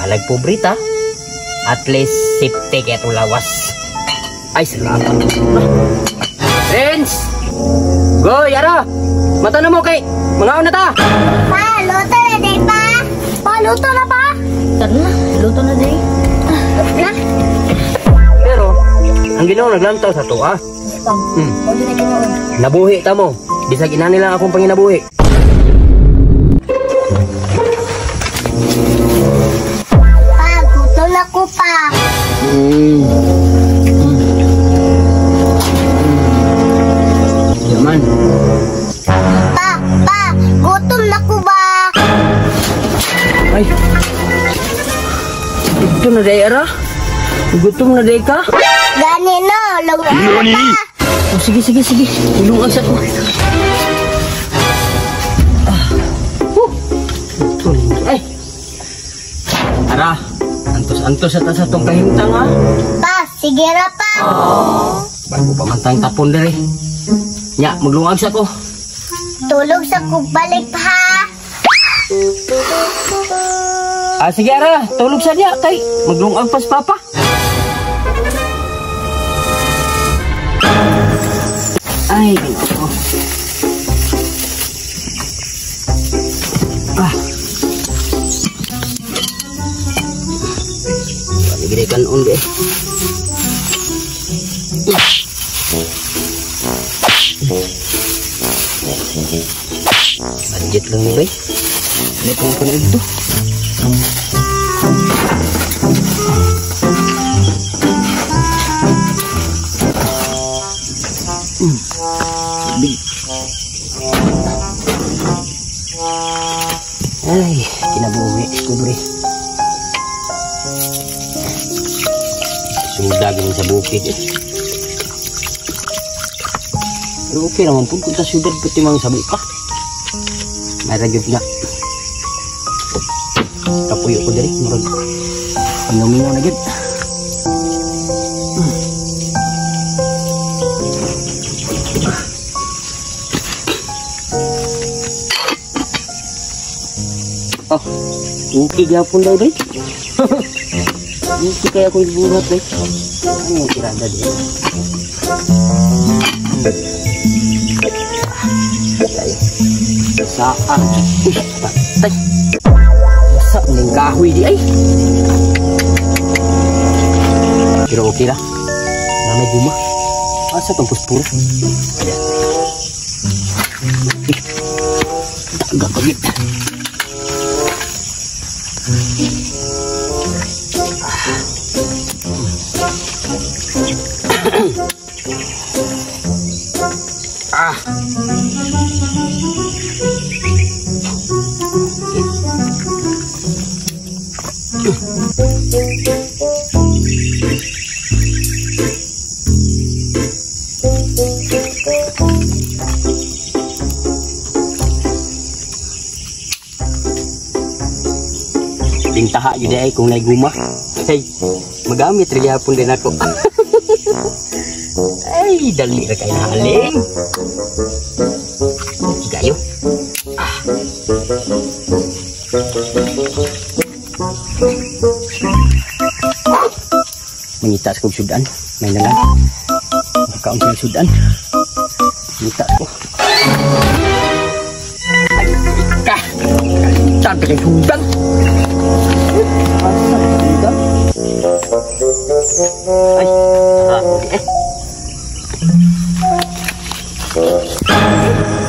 Balag pobrita. At least safety kay atong lawas. Ay, salamat. Friends! Go, Yara! Mata na mo kay mga na ta! Pa, luto na day pa! Pa, luto na pa! Tara na, luto na day. Na? Pero, ang Ginoo naglantaw sa to, ah. Nabuhi ta mo. Bisag ina nila akong panginabuhi. Pa, gutom na ko pa. Yaman. Pa, pa, gutom na ko ba? Ay. Gutom na day, ara. Gutom na day ka? Gani no, lungan na pa. Oh, sige, sige, sige. Tulungan sa ko. Ay. Ara, antos-antos sa sa tong kahimtang, ha? Pa, sige ra pa. Bago pa man tayong tapon dere. Nya, maglungag sa ko. Tulog sa ko balik pa. Ah, sige ara, tulog sa niya kay maglungag pas papa. Ay, oh. Ah. Wala kanon de. Budget lang ni bay. Ano pong kuno ito? Big. Ay, kinabuhi kubre. Suda gini sa bukid eh. Pero okay naman po kung ta syudad pati mga sabi pa. May ragyod nga. Kapuyo ko diri, murag mingaw-mingaw na gyud. Oh, okay gyapon daw day. Okay kaya akong gibuhat day. Ano yung tirada day? Saan? Uy, patay. Basa ning kahoy di ay. Pero okay lah. Na may guma. Asa tong puspuro? Daga pagit. Ah. Bintaha yun ay kung naiguma. Hey, magamit rin yapon din ako. Ay, dali na kayo nahaling. Kayo. Ah. Mangita sa kong sudan. May na lang. Makaon sila sudan. Mangita ko. Ay, ka! Kalitan ka kay sudan! Asa sudan? Ay, eh.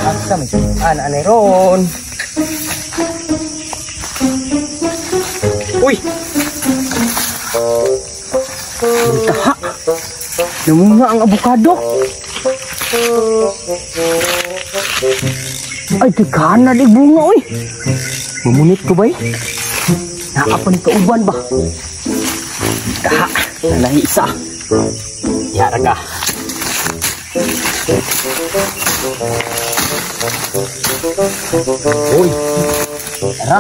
Asa may sudan, anay ron. Uy! Taha! Namunga ang abukado! Ay, tigana di bunga, uy! Mamunit ko ba, eh? Naapan kauban ba? Taha! Nalahi isa! Yara ka! Uy! Tara!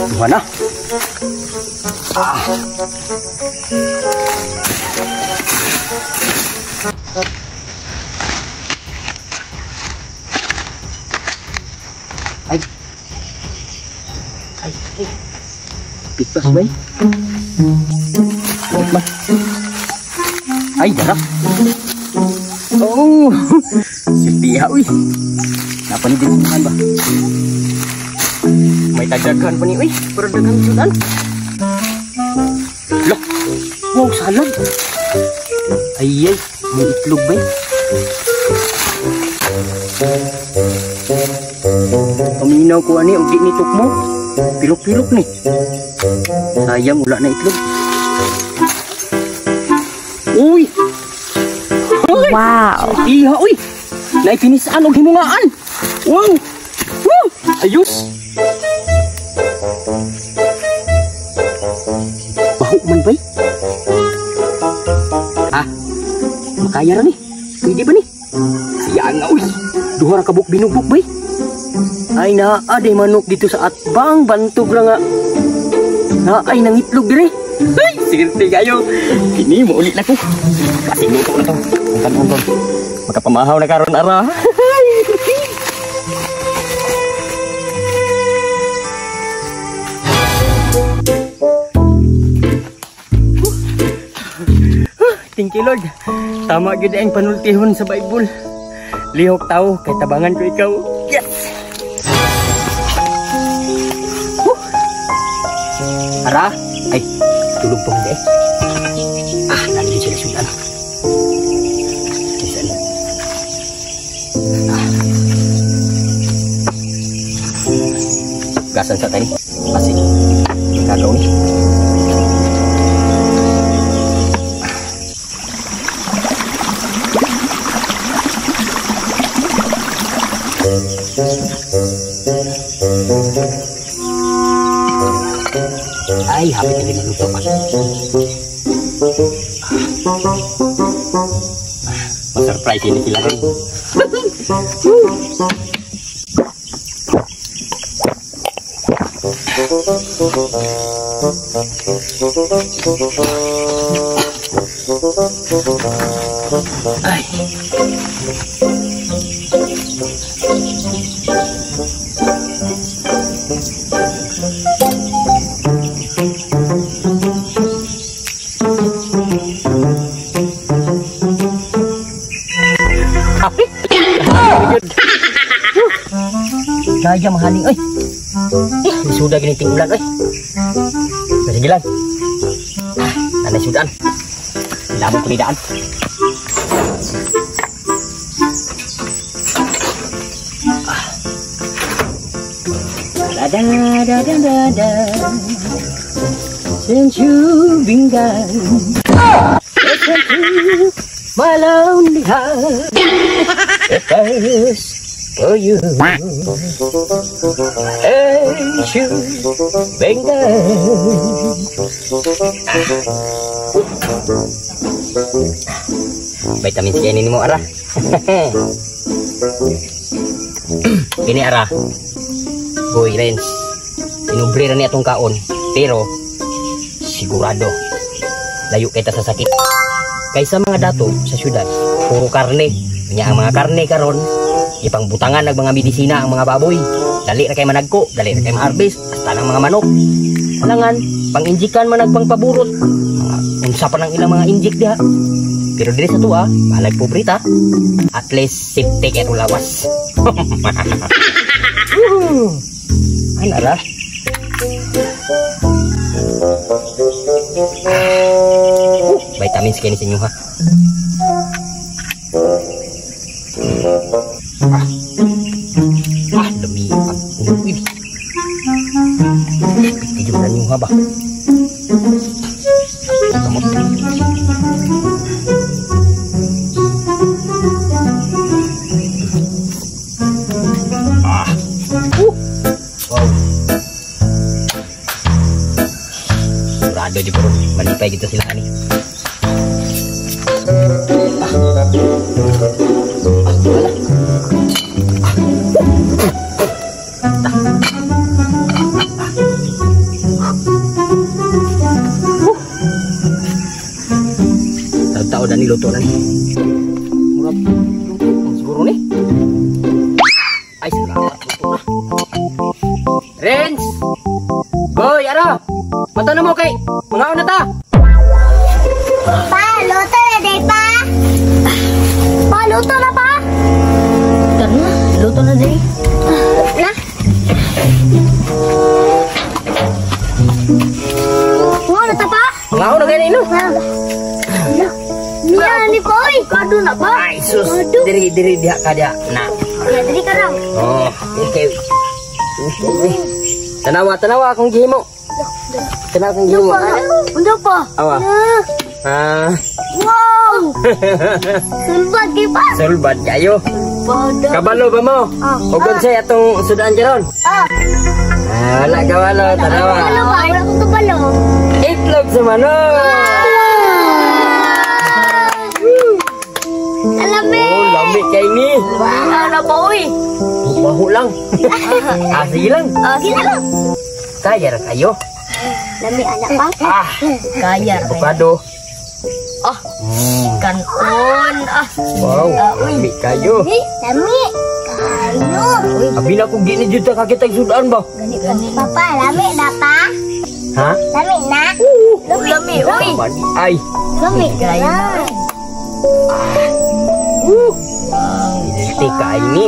Duha na! Ah! Ay! Ay! Ay! Pitas bay. Ba. Ay, dara. Oh, si Pia, uy. Napanidin ba? May tagdagan pa ni, uy. Pero dagan sudan. Lah, wow, salad. Ay, ay, may itlog ba? Paminaw ko ani, ug di ni tukmo. Pilok-pilok ni. Sayang, wala na itlog. Uy! Wow! Iha, uy! Naipinisaan og himungaan! Wow! Woo! Ayos! Baho man bay? Ah, makaya ra ni. Pwede ba ni? Siya nga, uy! Duha ra ka buok binugbog bay. Ay, naa day manok dito sa atbang. Bantog ra nga. Naay nangitlog dire. Ay, sige kayo. Kini mo ulit na ko. Kasi luto na to. Angkan-angkan. Makapamahaw na karon ara. Thank you Lord. Tama gyud ang panultihon sa Bible. Lihok tao kay tabangan ko ikaw. Yes. Ara, ay tulog pa hindi eh. Ah, nalagay sila sudan. Isa na. Ah. Gasan sa tayo. Kasi, kagaw ni. Ay, hapit na ginaluto pa. Ma-surprise ini sila rin. Ay. Gaya mahaling, oy. Sudah gini tinggulan, oy. Sige lang. Nanay sudan. Lamang kulidaan. Da da da da da da. Since you've been gone, listen to my lonely heart. It thirsts for you. Since you've been gone. Vitamin C ini mo ara. Ini ara. Boy Renz, inubre ra ni atong kaon, pero sigurado layo kita sa sakit. Kaysa mga dato sa syudad, puro karne. Nya ang mga karne karon ipangbutangan ng mga medisina ang mga baboy. Dali ra kay managko, dali ra kay ma-harvest, hasta ng mga manok. Alangan, pang-injikan man nagpangpaburot. Unsa pa nang ilang mga injik diha. Pero diri sa tuwa, bahalag pobre ta. At least safety kay lawas. Ay, nara. Vitamins kayo ni sa inyo ha. Ah, dami. Uy. Piti na ninyo ha ba? Kamot. Ah. Wow. Sigurado di pero malipay kita sila ani. Wala. Tao dan niluto na ni. Murag luto siguro ni. Ay, salamat luto na. Renz! Boy, ara! Mata na mo kay mangaon na ta. Pa, luto na day pa. Pa, luto na pa. Tara na, luto na day. Na. Wow, luto pa. Mangaon na gani no. Niya ni pa oy. Kado na pa. Ay sus, diri diri diha ka diha. Na. Ya, diri ka raw. Oh, okay. Tanawa, tanawa akong gihimo. Tanawa akong gihimo. Unsa pa? Awa. Ah, Wow! Sulbad di pa. Sulbad kayo. Pada. Kabalo ba mo? Ah. Ug unsay atong sudan karon? Ah, Ah, wala kabalo, tanawa. kabalo ba? Wala akong kabalo. Itlog sa manok. Kalami. Oh, lami kay ni. Wala na pa oy. Baho lang. Ah, sige lang. Ah, sige lang. Kaya ra kayo. Lami anak pa. Ah, Kaya. avocado. Ah, kanon. Ah, Wow, lami kayo. Lami. Kayo. Abi na kung gini jud ta kakitag sudan ba? gani gani. Papa, lami na pa. Ha? Lami na. Lami oy. Ay. Lami Kaya na. Woo. Healthy kaay ni.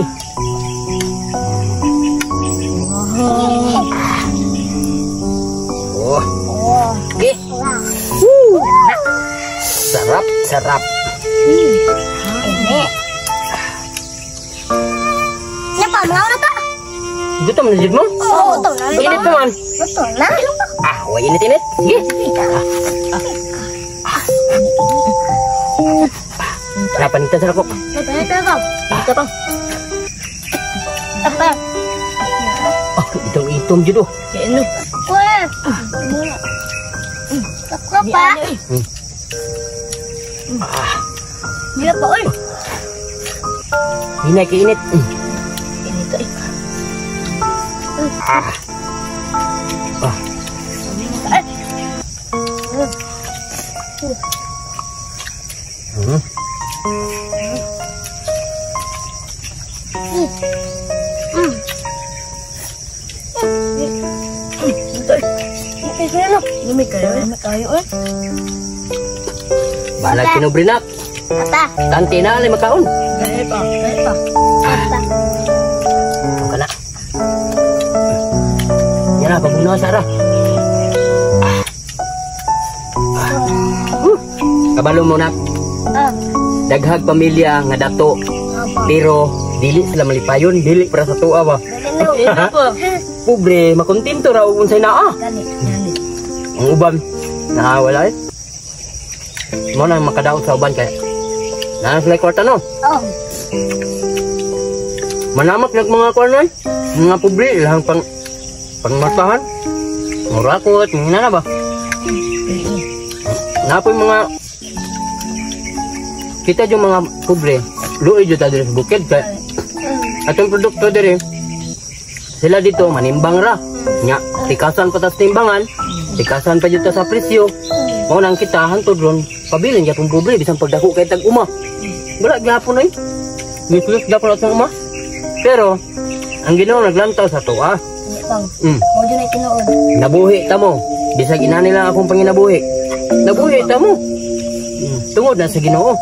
Oh. Okay. Woo. Sarap, sarap. Lami. Siya pa, mga na ta. Gutom na jud mo? Oo, gutom na. Init pa man. Gutom na. Ah, way init-init. Sige. Napanitan sa ako. Ito, ito. Ito pa. Apa? Ah, itong-itong jud oh. Kaya no. Wah. Ako pa. Ah, Mila pa oy. Hinay kay init. Init ay. Ah. Ah. Ay. Ito ay. Lami kayo, lami kayo oy. Balag pinubre na. Apa? Tante na alay makaon. Gani pa, gani pa. Ah. Ang kana. Yan na, pagbunaw sa ara. Ah. Ah. Kabalo mo na. Ah. Daghag pamilya nga dato. Apa? Pero dili sila malipayon, dili para sa tuwa ba. Gani Ito pa. Pobre, makontento ra og unsay naa. Gani, gani. Ang uban, nawala eh. Mo na makadaot sa uban kay naa sila kwarta no. Oh. Manamak nag mga kwarta mga pobre ilahang pang pangmatahan. Murakot, mga na ba? Napoy mga kita yung mga pobre, luoy jud ta diri sa bukid kay atong produkto diri sila dito manimbang ra. Nya, tikasan pa ta sa timbangan, tikasan pa jud ta sa presyo. Mao nang kita hantod ron, pabilin gyapon pobre bisan pagdako kay tag uma. Wala gyapon oy. Mislos gyapon atong uma. Pero ang Ginoo naglantaw sa tuwa. Gani pang. Mm. Mo jud na tinuod. Nabuhi ta mo. Bisag inani lang akong panginabuhi. Nabuhi ta mo. Tungod na sa Ginoo.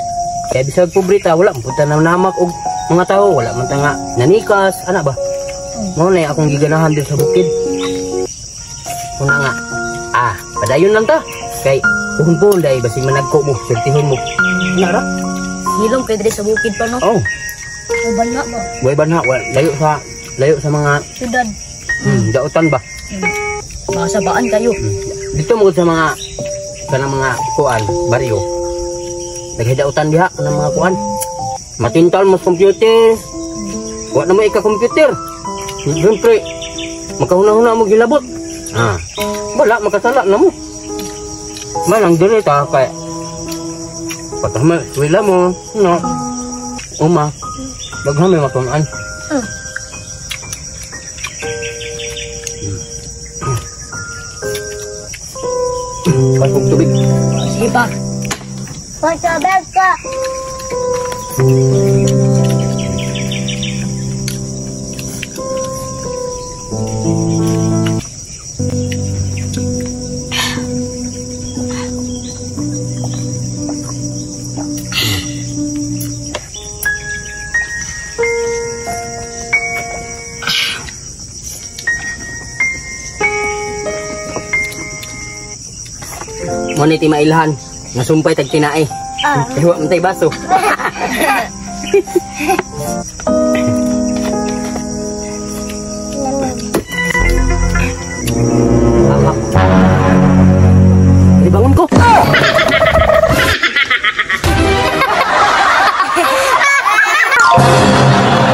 Kaya bisag pobre ta, wala man punta na namak og mga tao, wala man ta nga nanikas, ana ba? Mao na akong giganahan diri sa bukid. Una nga, ah, padayon lang ta. Kay puhon-puhon dahil basig managko mo, sertihon mo. Ana ra? Hilom kay diri sa bukid pa no. Oh, O banha ba? way banha, layo sa mga Syudad. Dautan ba? Makasabaan kayo. Dito mo sa mga kanang mga kuan, baryo. Naghidautan diha kanang mga kuan. Matintal mo sa computer. Wa na mo ika-computer. Siyempre, makahuna-huna mo gilabot. Ah, wala makasala na mo. Malang diri ta kay patama wala mo, no. Uma, daghan may matun-an. Pasok tubig. Sige pa. Pasabag ka. Mo ni ti mailhan. Nasumpay tag tinae. Ah. Kay wa man tay baso.